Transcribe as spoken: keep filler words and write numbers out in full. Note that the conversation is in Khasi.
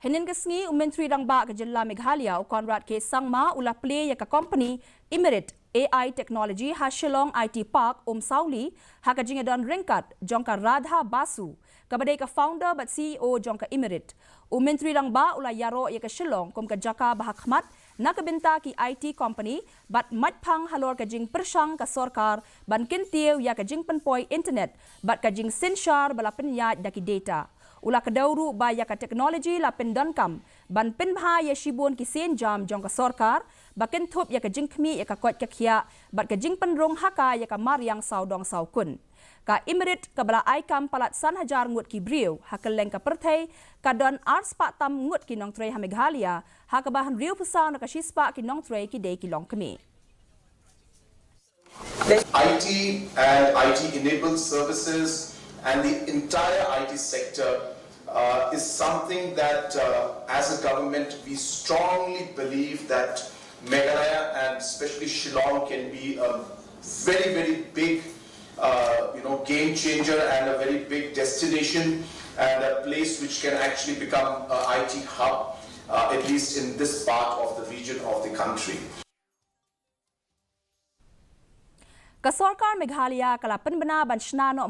Hynnin ka sngi, u Myntri Rangbah ka jylla Meghalaya, u Conrad K Sangma, u la plie ïa ka company Emerit A I Technology ha Shillong I T Park, Umsawli, ha ka jingïadon ryngkat jong ka Radha Basu, kaba dei ka founder bad C E O jong ka Emerit. U Myntri Rangbah u la ïaroh ïa ka Shillong kum ka jaka ba ha khmat na ka bynta ki I T company bad mait phang halor ka jingpyrshang ka sorkar ban kyntiew ïa ka jingpynpoi internet bad ka jingsynshar ba la pynïaid da ki data. U la kdew ruh ba ïa ka technology la pyndonkam ban pynbha ïa shibun ki sienjam jong ka sorkar, ba kynthup ïa ka jingkhmih ïa ka koit ka khiah bad ka jingpynrung ha ka ïa ka mariang sawdong sawkun. Ka Emerit, kaba la ai kam palat san hajar ngut ki briew ha kylleng ka pyrthei, ka don ar spah tam ngut ki nongtrei ha Meghalaya, ha kaba hynriewphew saw na ka shispah ki nongtrei ki dei ki longkmie. I T and I T enabled services and the entire I T sector uh, is something that, uh, as a government, we strongly believe that Meghalaya and especially Shillong can be a very, very big, uh, you know, game changer and a very big destination and a place which can actually become a I T hub, uh, at least in this part of the region of the country. Ka sorkar Meghalaya ka la pynbna ban shna noh